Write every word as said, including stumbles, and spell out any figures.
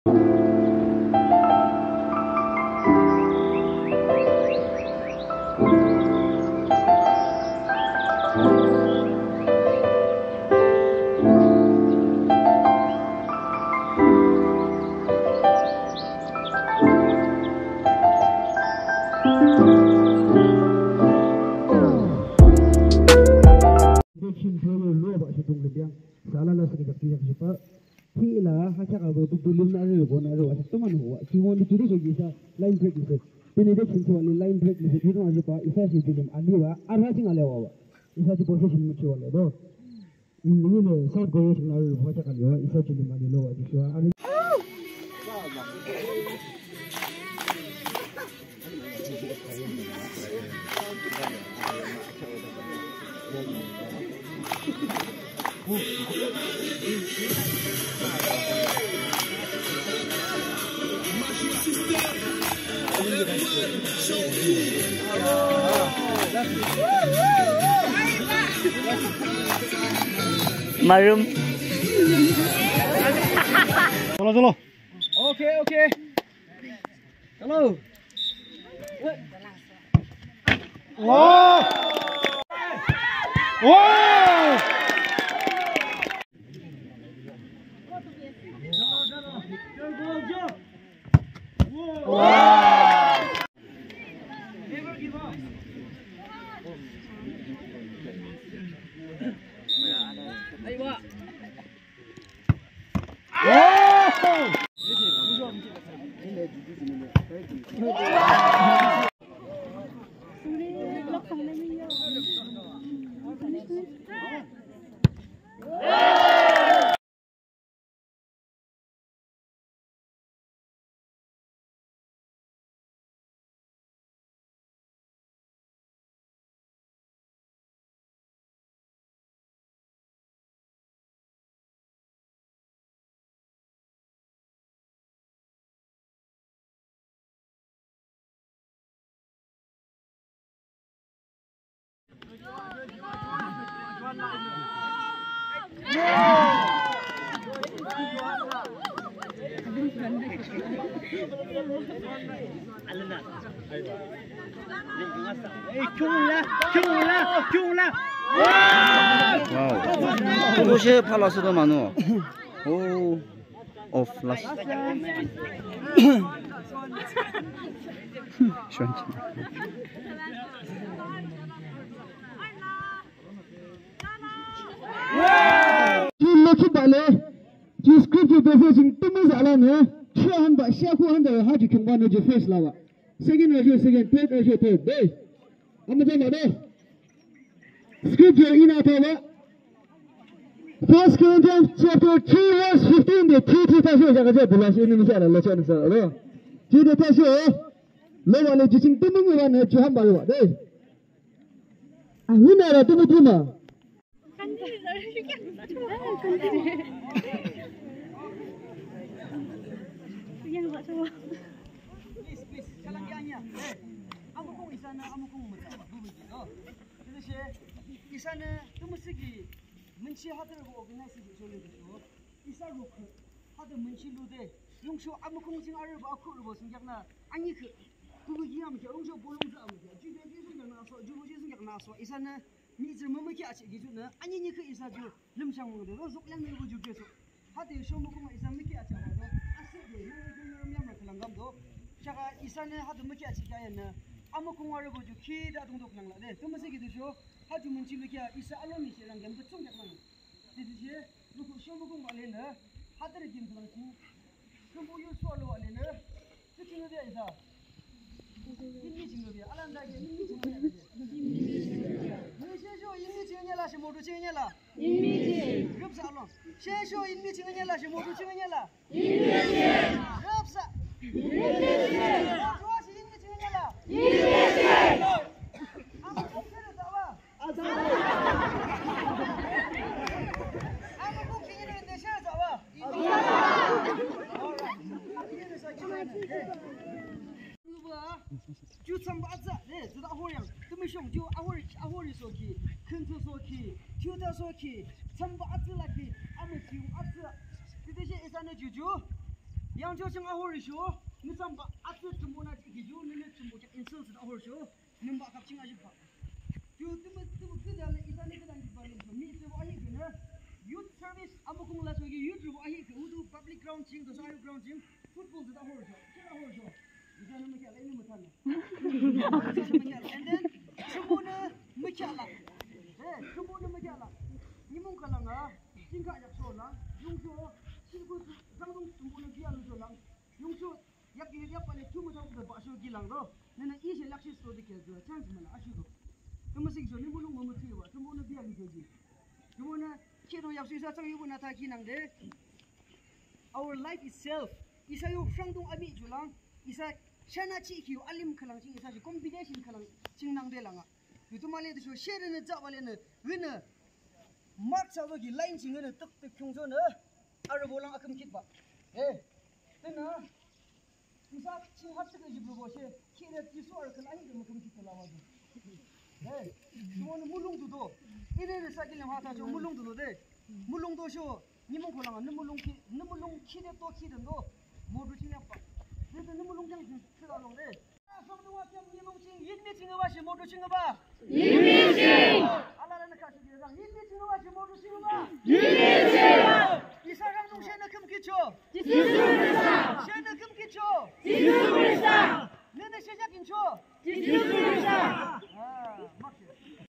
Introduction prayer lo ba shi dunglim biang. Sala la sigi jak jak shi pa. Hi la ha kya ka ba bu bulim na ri ko na ri wa. Tuma no wa. Ki won di kiri shi isa line break ni se. Benediction shi wa ni line break ni se. Kiri na shi pa. Isa shi bulim ali wa. Ara shi ngale wa wa. Isa shi position mu shi wa le do. Ini ne South Korea sing lalu baca kali ya, isa cuma mandi lo, aja siwa. Ani. Marum. Chalo, chalo. Okay, okay. Chalo. Wow. Wow. Wow. Tüshe phalasudo manu. Oh. Off last. Ju lokhi bale, ju scripture passage jing tümü zala ne, shuhan ba, shaku han da ha ju kyung ba ne ju first lawa. Second, second, third, third, de. Ama zama de. Scripture ina thawa. First Corinthians chapter three verse fifteen de three three thasho shaka je bula shi ni misha la la chana sa lo. Ji de thasho. Lo wa le ji ching tumung wa na chuham ba wa de. A ni na ra tumu tuma. Please, please. Amukung isa na amukung mutsa. Tütüshe, isanü tümüsüki münchi hatürübo organize ki shole ki sho. Isa rukhüh, hatü münchi lude, yungsho amükung ching arübo akhurübo sungkheaknü, anikhüh, tümüki amükheak, yungsho bolungtsü amükheak, ju ju ju sungkheaknü aso, ju ju sungkheaknü aso, isanü mihtsürü mümükheak achih ki junü, ani nikhüh isa ju lümshang mungde, ro zukleang nü bu ju ju so. Hade shomukuma isa miki acha ba do. Asühde, yoro yoro yoro miyamrü khülang kam do. Shaka isanü hade miki achi kaya nü. Amükung arübo ju khide adungdo khülang la de. Tümüsüki de sho. Haju münchi lukia isa alomi shi rangkem kütsung kyak lang. Tütüshe, luku shomukung ba le nü. Hade rü kim khülang chi. Kümbu yu so lo le nü. Tütü nü de isa. Yinmi ching lo bia, alan da ke yinmi ching lo bia. Yinmi ching lo bia. Yinmi ching lo bia. Yinmi ching lo bia. Yinmi ching lo bia. Yinmi ching. Rüpsa alon. Shesho yinmi ching lo bia, shesho modu ching lo bia. Yinmi ching. Rüpsa. Yinmi ching. Rüpsa shi yinmi ching lo bia. Yinmi ching. Ama ching lo bia. Ju thsamba atsü, eh, juda ahori yang, tümü shong, ju ahori, ahori soki, khüntü soki, juda soki, thsamba atsü laki, amü ju atsü. Tütüshe isanü juju. Yangcho ching ahorcho, nüsamba atsü Thrünpuhnü jihkhi ju, nünü Thrünpuh kheak insult thsüde ahorcho, nümbah khap ching ajipbah. Ju tümü tümü küdale isanü küdang jipbah lümcho, mihtsürübo ahihkhinü, youth service amükung lachoki youth rübo ahihkhi, udu public ground ching, dosa ayo ground ching, football thsüde ahorcho, ching ahorcho. Isanü mükheahla, inü müthanü. And then, Thrünpuhnü mükheahla. Eh, Thrünpuhnü mükheahla. Nimung khülang a, chingkha yakchola, yungsho, chingkhu rangdung Thrünpuhnü biya lucholang, yungsho, yak yak yakbah le thumü thapü de bahsho kilang do. Nünü ishe lakshi story ke zü, chance müla, ashudo. Tümü singcho, nü mulong mümüthiba, Thrünpuhnü biya luchoji. Thrünpuhnü, khiro yaksho isa chang yubo nü thakhi nangde. Our life itself, isa yo rangdung amih julang, isa shana chihkhi yo alim khülang ching, isa shi competition khülang ching nangde langa. Yutumale tüsho sherünü jabale nü, wünü, mark chazoki line ching nü tuk tuk kyungchonü, arübo lang aküm khitba. Eh, tünü, isa ching hap tuk jibrubo she, khire Jisu arü khülang ahihde müküm khitba lawado. Eh, tümünü mulong dudo. Ire re sa kilim hata cho mulong dudo de. Mulong do sho. Nimung khülang a, nü mulong khi, nü mulong khide to khide do. Modu ching yakbah. Nü to nü mulong jang jing, sila long de. Song dungwa kem nimung ching, yinmi ching ba shi, modu ching ba. Yinmi ching. Alala nü khashi de zang, yinmi ching ba shi, modu ching ba. Yinmi ching. Isa rangdung shenü küm khicho. Jisu Khrista. Shenü küm khicho. Jisu Khrista. Nünü shejak incho. Jisu Khrista.